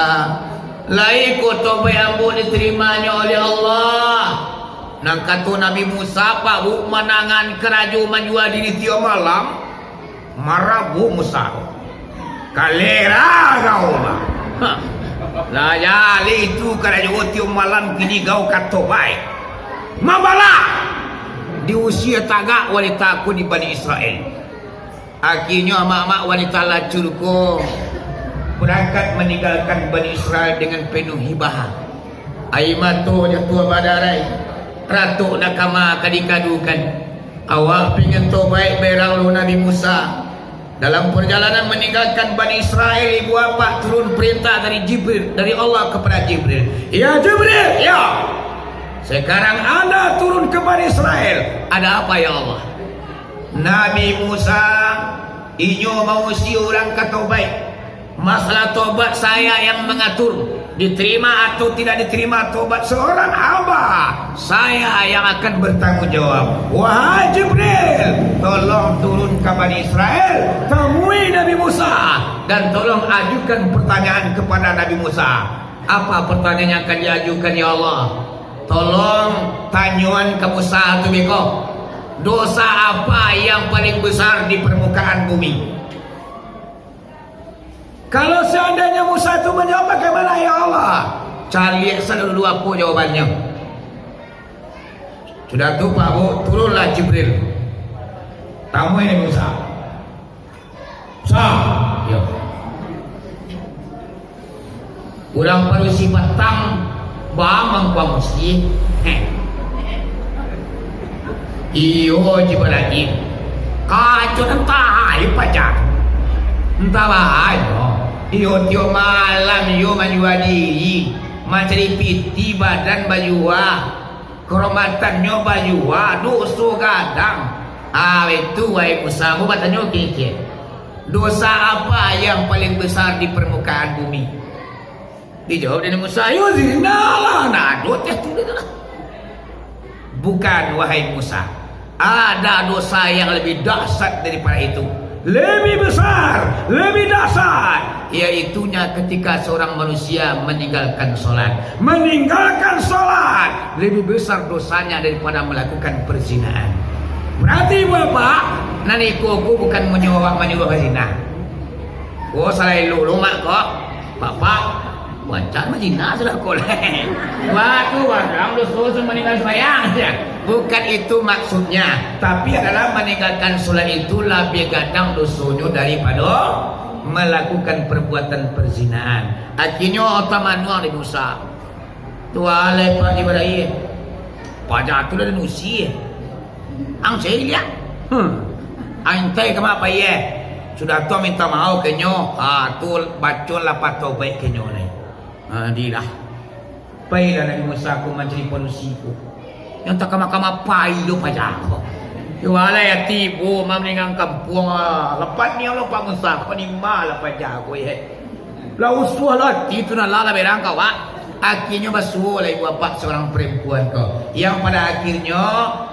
Lai ko tobaik ambo ditarimanyo oleh Allah." Nan kato Nabi Musa, Pak Bu, manangan karajo manjua diri tiok malam, marah Bu Musa. "Kalera kau mah. Hah. Lah jaleh itu karajo tiok malam, kini kau ka tobaik. Mabalah!" Diusia tagak wanita ko di Bani Israel. Akhirnyo amak-amak wanita lacur ko barangkat maninggalkan Bani Israel dengan penuh hibah. Aia mato jatuah badarai, ratok nan kama ka dikadukan. Awak pingin tobaik barang lo Nabi Musa. Dalam parjalanan maninggalkan Bani Israel, ibu apak turun parintah dari Jibril, dari Allah kapada Jibril. "Ya Jibril, ya. Sakarang anda turun ka Bani Israel. Ada apa, ya Allah?" "Nabi Musa, inyo mausia urang ka tobaik. Masalah tobat saya yang mangatur. Ditarima atau tidak ditarima tobat seorang hamba, saya yang akan bertanggung jawab. Wahai Jibril, tolong turun ka Bani Israel, tamui Nabi Musa, dan tolong ajukan pertanyaan kepada Nabi Musa." "Apa pertanyaan yang akan diajukan, ya Allah?" "Tolong tanyoan ka Musa tu beko, dosa apa yang paling besar di permukaan bumi?" Kalau seandainya Musa tu manjawab, bagaimana, ya Allah? Caliak sajo dulu apo jawabannyo. Sudah tu, Pak Bu, turunlah Jibril. Tamui Musa. "Sa, yo. Urang padusi batang, bamang pamusti." "Heh. Iyo, Jibril. Kaco nan tahayo paja. Antah bahayo. Iyo, tiok malam iyo manjua diri, mancari pitih badan bajua. Karomatannyo bajua, doso gadang." "Ah, itu, wahai Musa, ambo batanyo kecek. Dosa apa yang paling besar di permukaan bumi?" Dijawab dek Musa, "Yo zina lah, nah, dosa tu lah." "Bukan, wahai Musa. Ada dosa yang lebih dahsyat daripada itu. Lebih besar, lebih dahsyat. Yaitunya ketika seorang manusia meninggalkan sholat. Meninggalkan sholat lebih besar dosanya daripada melakukan perzinaan." Berarti, Bapak, nan iko ko bukan manyuruah, manyuruah zina. Oh, salah elok lo, Mak, kok. Bapak, Pacar mah zina sudah ko lah. Waktu gadang doso tu maninggal sumbayang. Bukan itu maksudnya. Tapi adalah maninggalkan solat itu labiah gadang dosonyo daripado malakukan perbuatan perzinaan. Akhirnyo oto manuang di Musa. Tu alai Pak Jibril. Paja tu lah den usie. Ang cai liak. Hmm. Ang intai ka ma pai, eh? Sudah tu minta maaf kenyo. Ha, tu baco lapah tobaik kenyo ni. Ha, dilah. Pailah Nabi Musa ko mancari padusi ko. Yang takama-kama pai lo paja ko. Yo alai ati ibu, ma maninggang kampuang, ah. Lapan ni Allah Pak Musa ko ni ma lah paja ko, eh. Lah usuah lah ati tu, nah, lah, lah berang ka awak. Akhirnyo basuo lah ibu apak seorang perempuan ko, yang pada akhirnyo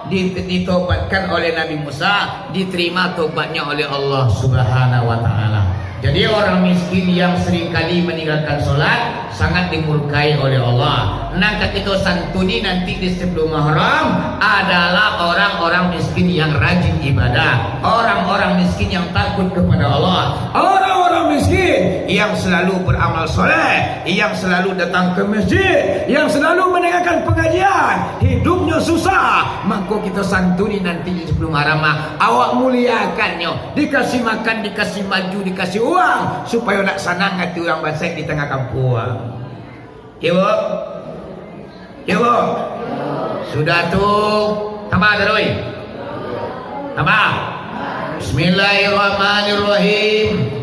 di-, ditobatkan oleh Nabi Musa, diterima tobatnya oleh Allah Subhanahu wa Ta'ala. Jadi, orang miskin yang seringkali meninggalkan solat sangat dimurkai oleh Allah. Nan ka kito santuni nanti di sepuluh Muharram adalah orang-orang miskin yang rajin ibadah, orang-orang miskin yang takut kepada Allah, orang-orang miskin yang selalu beramal soleh, yang selalu datang ke masjid, yang selalu mendengarkan pengajian, hidupnya susah, mangko kita santuni nanti di sepuluh Muharram, awak muliakannyo, dikasih makan, dikasih baju, dikasih uang, supaya nak sanang hati urang bansaik di tangah kampuang. Oke, Bu? Oke, Bu? Sudah tu, tambah taruih. Tambah. Bismillahirrahmanirrahim.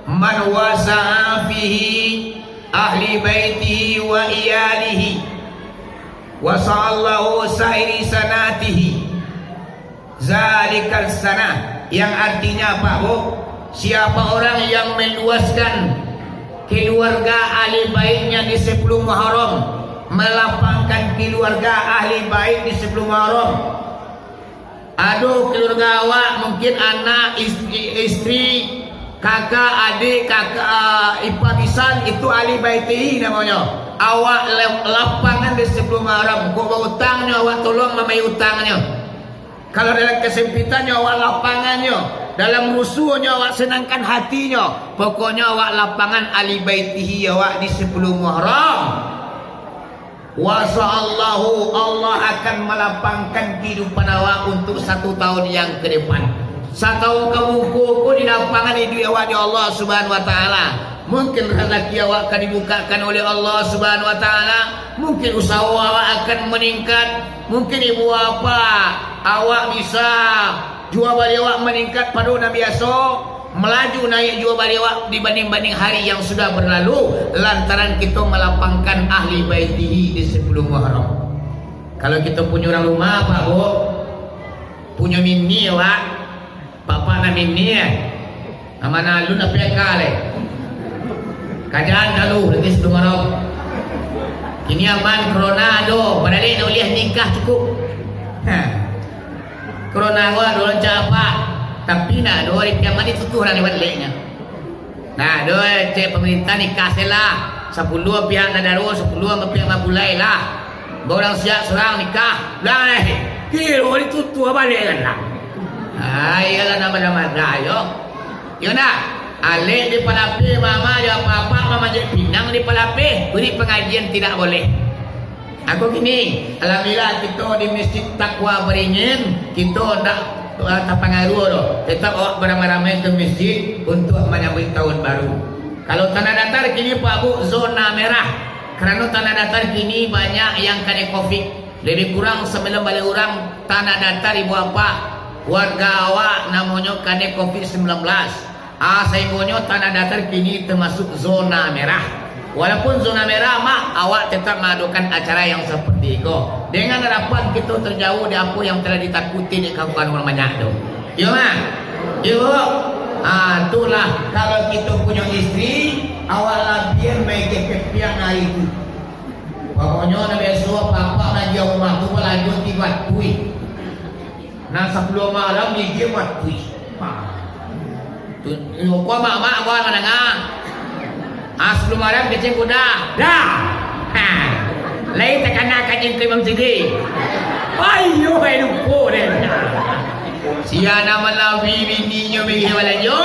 Man wasa'a fihi ahli baitihi wa iyalihi, wasa'allahu sa'iri sanatihi, zalikal sanah, yang artinya apa, Bu? Siapa orang yang meluaskan keluarga ahli baitnya di sepuluh Muharram, melapangkan keluarga ahli bait di sepuluh Muharram, ado keluarga awak, mungkin anak, istri, istri, kakak, adik, kakak, ah, ipa bisan, itu ahli baitihi namonyo. Awak le-, lapangan di sepuluh Muharram, kok bautangnyo awak tolong mambayia utangnyo. Kalau dalam kasempitannyo awak lapangannyo, dalam rusuahnyo awak senangkan hatinyo, pokoknyo awak lapangan ahli baitihi awak di sepuluh Muharram. Wasa'allahu, Allah akan malapangkan kahidupan awak untuk satu tahun yang ka depan. Satahun ka muko ko di lapangan iduik awak di Allah Subhanahu wa Ta'ala. Mungkin razaki awak ka dibukakan oleh Allah Subhanahu wa Ta'ala. Mungkin usaho awak akan maningkat. Mungkin ibu bapa awak bisa jua bali awak maningkat pado nan biaso, malaju naiak jua bali awak dibanding-banding hari yang sudah berlalu, lantaran kito malapangkan ahli baitihi di sepuluh Muharram. Kalau kito punyo urang rumah, Pak, Bu, punyo mini, Pak, Bapak nan mini, eh. Aman alun api aka lai. Kajaan kalu lagi sabalun Ramadan. Kini aman, corona ado, badalek nak uliah nikah cukuik. Ha. Corona ko ado rancak apa? Tapi nak ado hari kiamat ni tutuh lah lewat leknya. Nah, ado cek pamarintah nikah se lah. Sapuluah pihak nadaro, sapuluah pihak mabulai lah. Urang siap surang nikah, pulang lai. Kiro ditutuah baliak kan lah. Ah, iyolah, nan madah-madah yo. Iyo ndak? Alek di palapeh, mama jo apak-apak mamanjek pinang di palapeh, bari pangajian tidak boleh. Aku gini, alhamdulillah kito di Masjid Takwa Beringin, kito ndak, eh, tapangaruah doh. Tetap awak baramai-ramai ka masjid untuk manyambuik tahun baru. Kalau Tanah Datar kini, Pak Bu, zona merah. Karano Tanah Datar kini banyak yang kanai covid. Lebih kurang sambilan baleh urang Tanah Datar, ibu apak, warga awak namonyo kanai covid sembilan belas. Ah, sahinggonyo Tanah Datar kini tamasuk zona merah. Walaupun zona merah, mak, awak tetap maadokan acara yang seperti iko. Dengan harapan kito terjauh dari apo yang telah ditakuti dek kawan-kawan urang banyak tu. Iyo, mak? Iyo, Bu? Ah, itulah, kalau kito punyo istri, awak labian baik kepiang hari tu. Pokoknyo, nan biaso, apak-apak nan di rumah tu balajo tigo ratuih. Nan sapuluah malam gigi mati. Ha. Tu, yo, ko mak-mak ko mandanga. Ah, sapuluah malam kecek kuda. Dah. Ha. Lai takana ka jingkui Imam Sidi. Ayo, hai lupo deh. Sia nan malawi bininyo migi balajo,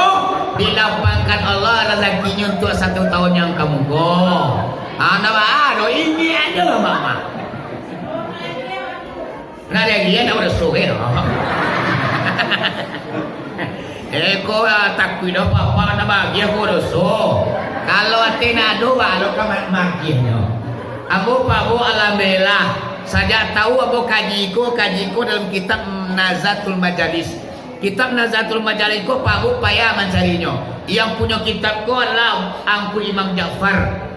Dilapangkan Allah razakinyo untuak satu tahun nan ka muko. Ah, ndak baa doh, ingek ajo lah, Mak. Nah, lagi ndak badoso, eh. Eh, ko, ah, takuik doh, Bapak, ndak bagiah ko doso. Kalau ati ndak ado, baa lo ka ma-, magiahnyo. Ambo, Pak Bu, alhamdulillah. Sajak tahu ambo kaji ko, kaji ko dalam kitab Nazatul Majalis. Kitab Nazatul Majalis ko Pak Bu payah mancarinyo. Yang punyo kitab ko adalah Angku Imam Ja'far.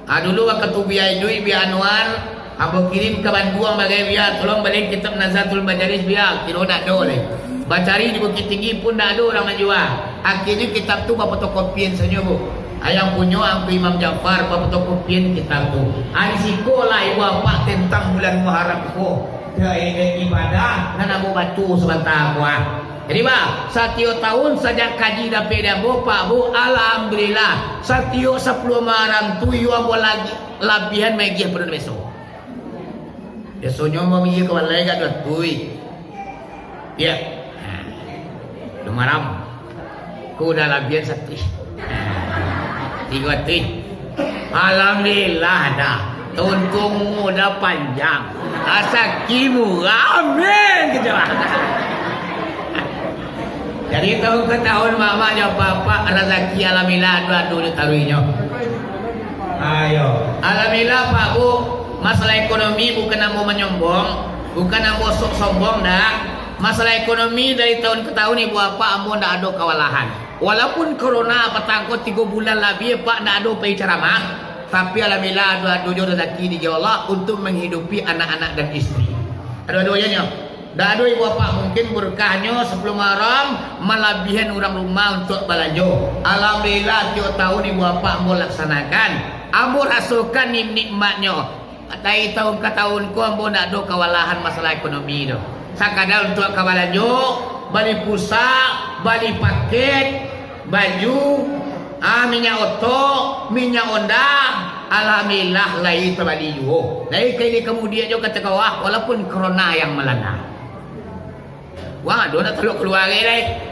Ha, dulu wakatu bia iduik, bia Anwar, ambo kirim ka Banduang bagai bia, tolong balian kitab Nazatul Majalis bia, kiro ndak ado lai. Bacari di Bukittinggi pun ndak ado urang manjua. Akhirnyo kitab tu bafotokopian sajo, Bu. Ha, yang punyo Angku Imam Ja'far bafotokopian kitab tu. Ha, di siko lah ibu apak tentang bulan Muharram ko. Ibadah nan ambo baco sabanta ko, ah. Jadi, bah, satiok tahun sajak kaji dapek di ambo, Pak Bu, alhamdulillah, satiok sapuluah Muharram tu iyo ambo lagi labiahan magiah pado biaso. Biasonyo ambo magiah ka balai agak duo ratuih. Yo. Nah, sapuluah Muharram. Ko udah labiahan saratuih. Tigo ratuih. Alhamdulillah dah. Tuntung umua dah panjang. Rasaki murah. Amin. Kecek. Jadi tahun ka tahun, mamak jo bapak, rasaki alhamdulillah ado-ado jo taruihnyo. Ayo. Alhamdulillah, Pak Bu, masalah ekonomi bukan ambo manyombong, bukan ambo sok sombong, dak. Masalah ekonomi dari tahun ke tahun, ibu apak, ambo ndak ado kawalahan. Walaupun corona patang ko tigo bulan labiah, Pak, ndak ado pai caramah, tapi alhamdulillah ado-ado jo razaki di Allah untuk menghidupi anak-anak dan isteri. Ado-ado nyo. Ndak ado ibu apak, mungkin berkahnyo sapuluah Muharram malabihan urang rumah untuak balanjo. Alhamdulillah, tiok tahun ibu apak ambo laksanakan. Ambo rasokan nik-, nikmatnyo. Dari tahun ka tahun ko ambo ndak ado kawalahan masalah ekonomi tu. Sakadar untuak ka balanjo, bali pulsa, bali paket, baju, ah, minyak oto, minyak onda, alhamdulillah lai tabali juo. Lai ka ilia ka mudiak jo ka tagawah, walaupun corona yang malanda. Wah, ado nak taluak kalua lai.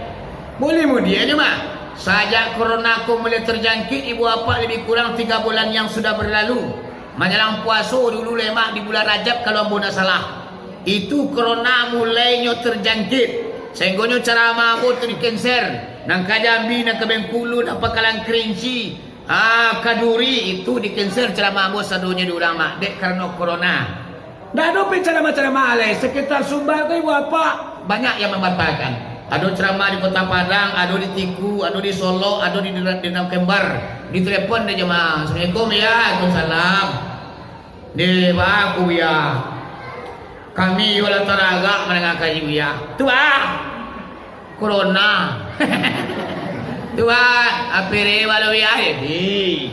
Buliah mudiak nyo mah. Sajak corona ko mulai terjangkit, ibu apak, lebih kurang tiga bulan yang sudah berlalu. Manjalang puaso dulu lai mah, di bulan Rajab kalau ambo ndak salah. Itu corona mulainyo terjangkit. Sahinggonyo caramah ambo tu di-cancel. Nan ka Jambi, nan ka Bengkulu, nan Pangkalan Kerinci, ah, Kaduri, itu di-cancel caramah ambo sadonyo di urang mah, dek karano corona. Ndak ado pai caramah-caramah lai, sekitar Sumbar ko ibu apak, banyak yang mambatalkan. Ado caramah di Kota Padang, ado di Tiku, ado di Solok, ado di, di, di Kembar. Ditelepon dek jamaah, "Assalamualaikum, ya." "Waalaikumsalam." "Dek, baa ko, ya? Kami iyo lah taragak mandanga kaji Buya." "Tu baa?" "Corona." "Tu baa, ape re walau ya, jadi."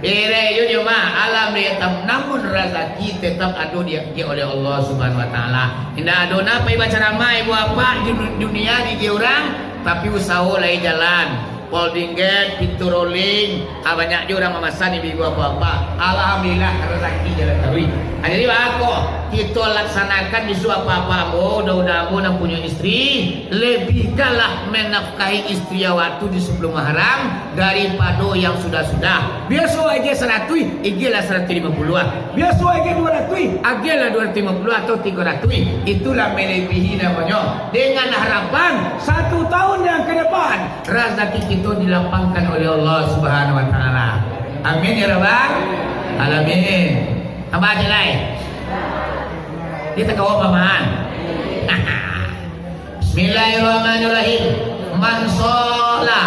Ere yo nyo mah, alhamdulillah, tam-, namun razaki tetap ado di, di oleh Allah Subhanahu Wa Taala. Indak ado nan pai bacaramah ibu apak di dun-, dunia di, di urang, tapi usaho lai jalan. Folding gate, pintu rolling, ah, banyak juo urang mamasan ibu-ibu apak-apak. Alhamdulillah, razaki jalan taruih. Ah, jadi, baa ko, kito laksanakan bisuak apak-apak ambo, uda-uda ambo nan punyo isteri, lebihkanlah menafkahi isteri awak tu di sapuluah Muharram daripado yang sudah-sudah. Biaso agiah saratuih, agiahlah saratuih limo puluah. Biaso agiah duo ratuih, agiahlah duo ratuih limo puluah atau tigo ratuih. Itulah melebihi namonyo. Dengan harapan satu tahun yang ke depan, razaki kito dilapangkan oleh Allah Subhanahu Wa Taala. Amin ya rabbal alamin. Tambah aja lai. Dia terkawa paman. Bismillahirrahmanirrahim. Man sholla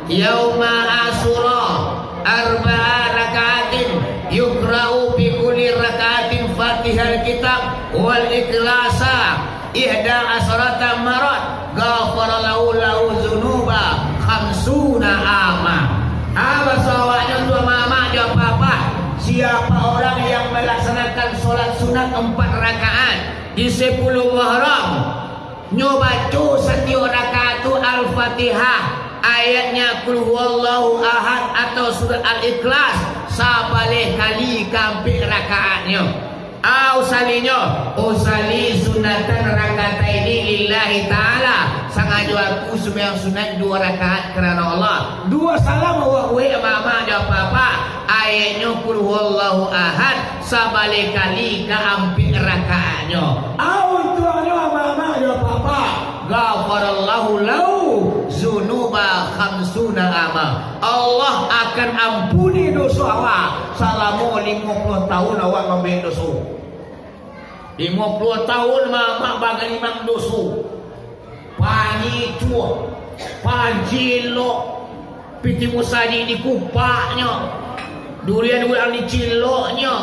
yauma Asyura arba'a rakaatin yuqra'u fi kulli rakaatin Fatihal Kitab wal Ikhlasa ihda asyrata marrah, ghafara lahu, lahu dzunuba khamsuna ama. Ah, baso awaknyo tu, amak-amak jo apak-apak, siapa orang yang melaksanakan sholat sunat empat rakaat di sepuluh Muharram, nyo baco satiok rakaat tu Al-Fatihah, ayatnya Qul Huwallahu Ahad atau surat Al-Ikhlas sabaleh kali ka ampek rakaatnyo. Ah, usalinyo, usalli sunnatan rak'ataini lillahi ta'ala. Sangajo aku sumbayang sunat duo rakaat karano Allah. Duo salam awak buek, amak-amak jo apak-apak. Ayatnyo Qul Huwallahu Ahad, sabaleh kali ka ampek rakaatnyo. Au untuangnyo, amak-amak jo apak-apak. Ghafarallahu lahu zunuba khamsuna ama. Allah akan ampuni doso awak salamo limo puluah tahun awak mambuek doso. Limo puluah tahun mamak bagalimang doso. Panyicuah, panjilok, piti musajik dikupaknyo, durian urang diciloknyo.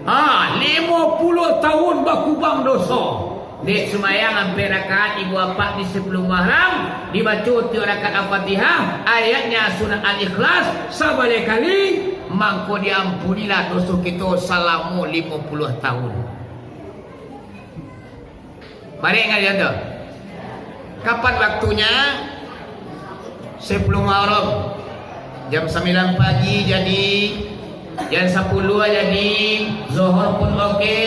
Ha, limo puluah tahun bakubang doso. Dek sumbayang ampek rakaat ibu apak di sapuluah Muharram, dibaco tiok rakaat Al-Fatihah, ayatnya surah Al-Ikhlas sabaleh kali, mangko diampunilah doso kito salamo limo puluah tahun. Barek ingat jo tu? Kapan waktunyo? Sapuluah Muharram. Jam sambilan pagi jadi, jam sapuluah jadi, zohor pun oke,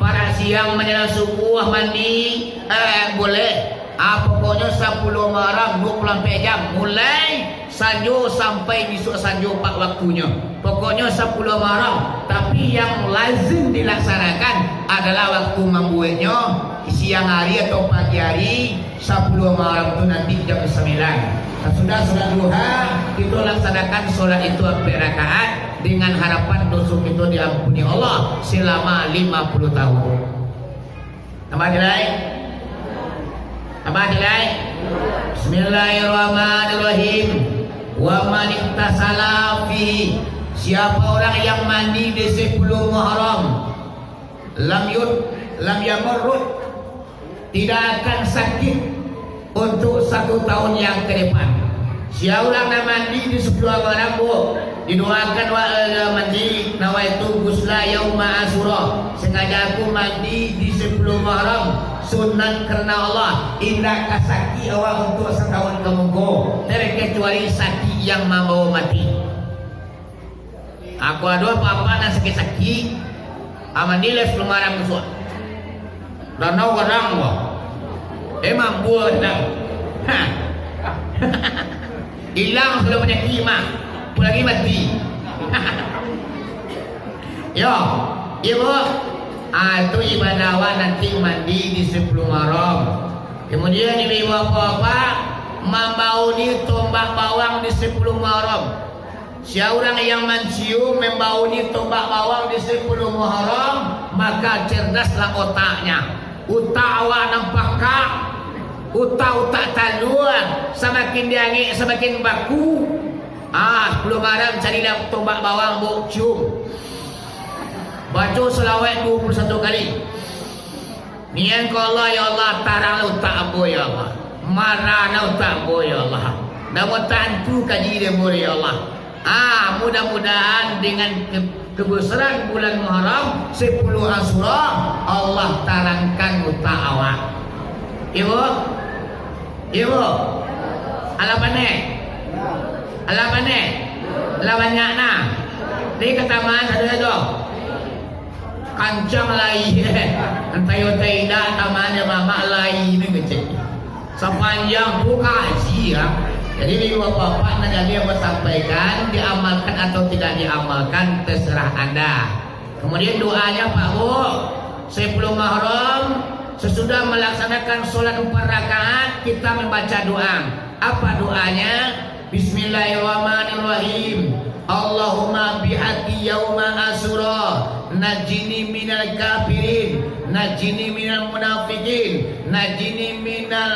parak siang manjalang subuah mandi, eh, boleh. Ah, pokoknyo sapuluah Muharram, duo puluah ampek jam, mulai sanjo sampai bisuak sanjo pak waktunyo. Pokoknyo sapuluah Muharram, tapi yang lazim dilaksanakan adalah waktu mambueknyo siang hari atau pagi hari, sapuluah Muharram tu nanti jam sambilan. Sasudah solat duha, kito laksanakan solat itu ampek rakaat dengan harapan doso kito diampuni Allah selama lima puluh tahun. Tambah jalai. Tambah jalai. Bismillahirrahmanirrahim. Wa man iktasala fi. Siapa orang yang mandi di sapuluah Muharram, lam yud, lam yamurrud, tidak akan sakit untuk satu tahun yang ke depan. Sia urang nan mandi di sapuluah Muharram, Bu, didoakan wa, eh, mandi, nawaitu ghusla yauma Asyura. Sengaja aku mandi di sapuluah Muharram, sunat karena Allah, indak ka sakik awak untuk satahun ka muko, terkecuali sakik yang mambawa mati. Aku ado apak-apak nan sakik-sakik, ah, mandi lah sapuluah Muharram bisuak. Danau gadang ko. Eh, mambuah gadang. Ha. Ilang sudah panyakik mah. Apalagi mati. Yo, iyo, Bu. Ah, tu ibadah awak nanti mandi di sapuluah Muharram. Kemudian ibu-ibu apak-apak mambauni tombak bawang di sapuluah Muharram. Sia urang yang mancium, mambauni tombak bawang di sapuluah Muharram, maka cerdaslah otaknya. Utak awak nan pakak, utak-utak talua, samakin diangek, samakin baku. Ah, sapuluah Muharram carilah tombak bawang, Bu, cium. Baco salawat duo puluah satu kali. Nian ko Allah, ya Allah, taranglah utak ambo, ya Allah. Marahlah utak ambo, ya Allah. Namo tantu kaji dek ambo, ya Allah. Ah, mudah-mudahan dengan ke-, kebesaran bulan Muharram, sapuluah Asyura, Allah tarangkan utak awak. Iyo, Bu? Iyo, Bu? Alah paneh? Alah paneh? Alah banyak nah. Di kataman sado sajo. Kancang lai. Antai otai indak, tamannyo mamak lai ni kecek. Sapanjang tu kaji, ya. Jadi, ibu bapak nan jadi yang basampaikan, diamalkan atau tidak diamalkan, terserah Anda. Kemudian doanya, Pak Bu, sapuluah Muharram, sesudah melaksanakan sholat empat rakaat, kita membaca doa. Apa doanya? Bismillahirrahmanirrahim. Allahumma bihaqqi yauma Asyura, najini minal kafirin, najini minal munafikin, najini minal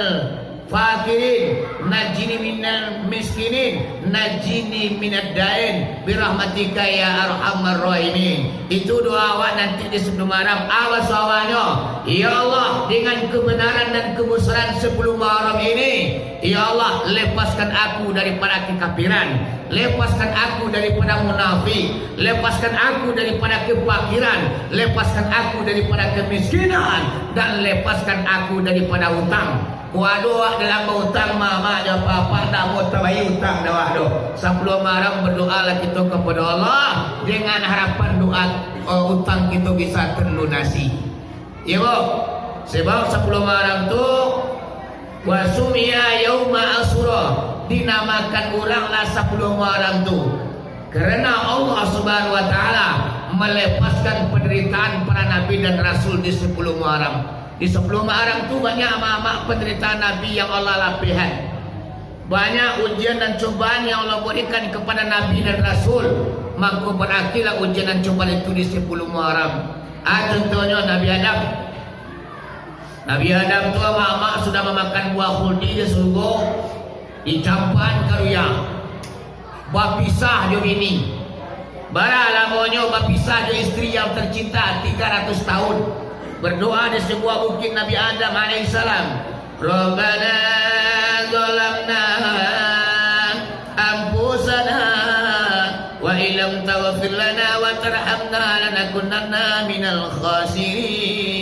fakirin, najini minal miskinin, najini minad dain, birahmatika ya arhamar rahimin. Itu doa awak nanti di sapuluah Muharram. Awas awaknyo. Ya Allah, dengan kebenaran dan kebesaran sapuluah Muharram ini, ya Allah, lepaskan aku daripada kekafiran, lepaskan aku daripada munafik, lepaskan aku daripada kepakiran, lepaskan aku daripada kemiskinan, dan lepaskan aku daripada hutang. Waduh, awak dalam bautang, mamak jo apak-apak, ndak mau tabayia utang dek awak doh. Sapuluah Muharram berdoalah kito kepada Allah dengan harapan doa, eh, utang kito bisa terlunasi. Iyo, Bu? Sebab sapuluah Muharram tu, wa sumia yauma Asyura, dinamakan urang lah sapuluah Muharram tu. Karena Allah Subhanahu wa Ta'ala melepaskan penderitaan para nabi dan rasul di sapuluah Muharram. Di sapuluah Muharram tu banyak amak-amak penderitaan nabi yang Allah lapehan. Banyak ujian dan cobaan yang Allah berikan kepada nabi dan rasul. Maka berakhirlah ujian dan cobaan itu di sapuluah Muharram. Ah, contohnyo Nabi Adam. Nabi Adam tu amak-amak sudah mamakan buah khuldi di surga, dicampakan ka dunia. Bapisah jo bini. Bara lamonyo bapisah jo istri yang tercinta, tiga ratus tahun. Berdoa di sebuah bukit Nabi Adam alaihissalam, "Rabbana zalamna anfusana wa illam taghfir lana wa tarhamna lanakunanna minal khasirin."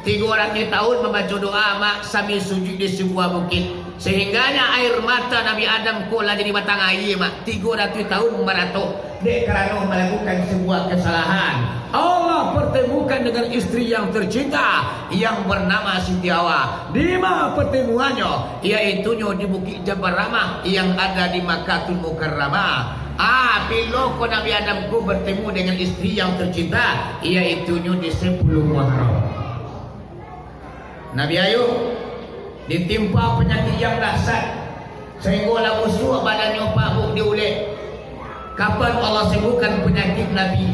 Tigo ratuih tahun mambaco doa, mak, sambil sujud di sebuah bukit. Sehingganyo air mata Nabi Adam ko lah jadi batang aia, mak. Tigo ratuih tahun maratok. Dek karano malakukan sebuah kesalahan, Allah pertemukan dengan istri yang tercinta yang bernama Siti Hawa. Di ma pertemuannyo? Yaitunyo di Bukik Jabal Rahmah yang ada di Makkahul Mukarramah. Ah, bilo ko Nabi Adam ko bertemu dengan istri yang tercinta, yaitunyo di sapuluah Muharram. Nabi Ayub ditimpa panyakik yang dahsyat, sahinggo lah busuak badannyo, Pak, Bu, diulek. Kapan Allah sembuhkan panyakik Nabi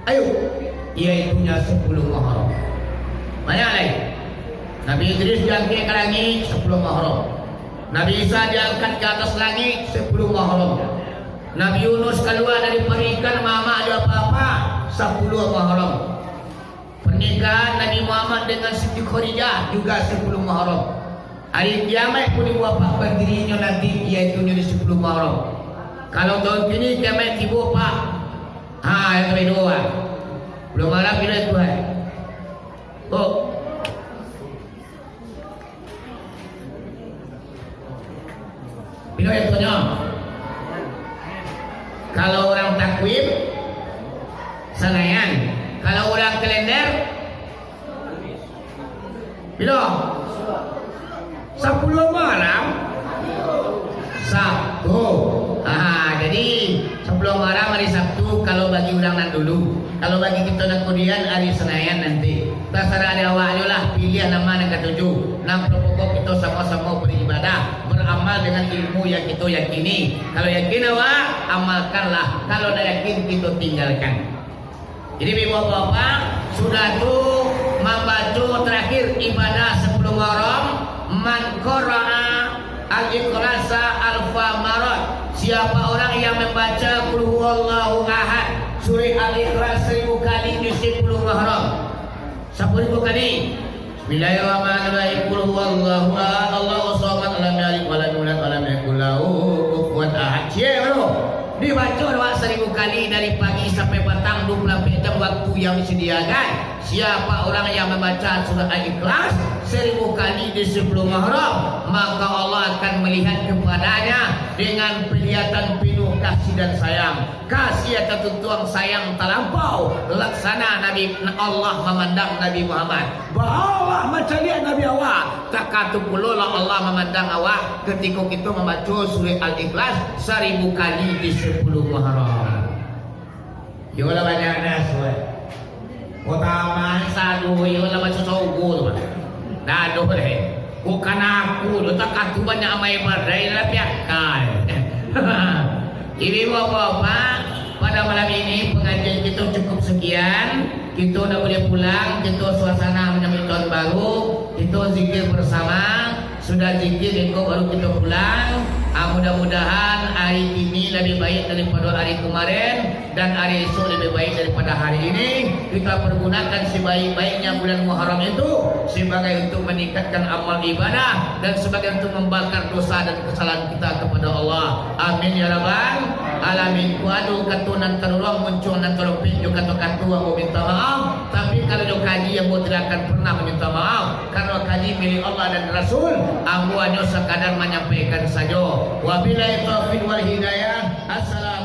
Ayub? Yaitunyo sapuluah Muharram. Banyak lai. Nabi Idris diangkek ka langik, sapuluah Muharram. Nabi Isa diangkat ka ateh langik, sapuluah Muharram. Nabi Yunus kalua dari paruik ikan, mamak jo apak-apak, sapuluah Muharram. Pernikahan Nabi Muhammad dengan Siti Khadijah juga sapuluah Muharram. Hari kiamaik pun ibu bapak badirinyo nanti, yaitunyo di sapuluah Muharram. Kalau tahun kini kiamaik tibo, Pak. Ha, yang tabeda, Pak. Sapuluah Muharram bilo itu, hai. Oh. Bilo itunyo? Kalau urang takwim, Senayan. Kalau urang kalender, bilo? Sapuluah Muharram, Sabtu. Ha, jadi, sapuluah Muharram hari Sabtu kalau bagi urang nan dulu. Kalau bagi kito nan kudian, hari Senayan nanti. Tasarah dek awak juo lah, piliah nan ma nan katuju. Nan pokok kito samo-samo beribadah, beramal dengan ilmu yang kito yakini. Kalau yakin awak, amalkanlah. Kalau ndak yakin, kito tinggalkan. Jadi, ibu bapak, sudah tu mambaco terakhir ibadah sapuluah Muharram, man qara'a Al-Ikhlasa alfa marot. Siapa orang yang membaca Qul Huwallahu Ahad, surah Al-Ikhlas, seribu kali di sapuluah Muharram? Sapuluah ribu kali. Bismillahirrahmanirrahim. Qul Huwallahu Ahad, Allahu Samad, lam yalid walam yulad, walam yakul lahu kufuwan ahad. Cie, baru dibaco doa saribu kali dari pagi sampai patang, dua puluh ampek jam waktu yang disediakan. Siapa orang yang membaca surah Al-Ikhlas seribu kali di sapuluah Muharram, maka Allah akan melihat kepadanya dengan penglihatan penuh kasih dan sayang. Kasih yang tatuntuang, sayang talampau, laksana Nabi, Allah mamandang Nabi Muhammad. Ba Allah mancaliak Nabi awak, takah tu pulolah Allah mamandang awak, katiko kito mambaco surah Al-Ikhlas saribu kali di sapuluah Muharram. Iyolah banyak dah suai. Kota Aman saduh, iyolah baco sogo tu, Pak. Dah doh deh. Bukan aku tu, takah tu banyak amai badai lah piakai. Jadi, bapak-bapak, pada malam ini pengajian kita cukup sekian. Kita dah boleh pulang, kita suasana menyambut tahun baru, kita zikir bersama. Sudah zikir, engkau baru kita pulang. Ah, mudah-mudahan hari ini lebih baik daripada hari kemarin, dan hari esok lebih baik daripada hari ini. Kita pergunakan sebaik-baiknya bulan Muharram itu sebagai untuk meningkatkan amal ibadah dan sebagai untuk membakar dosa dan kesalahan kita kepada Allah. Amin ya rabbal Alamin. Kok ado kato nan taruruang, muncuang nan talompek jo kato-kato, ambo minta maaf. Tapi kalau jo kaji, ambo tidak akan pernah maminta maaf, karano kaji milik Allah dan Rasul. Ambo hanyo sakadar manyampaikan sajo. Wabillahi taufiq wal hidayah. Assalamualaikum.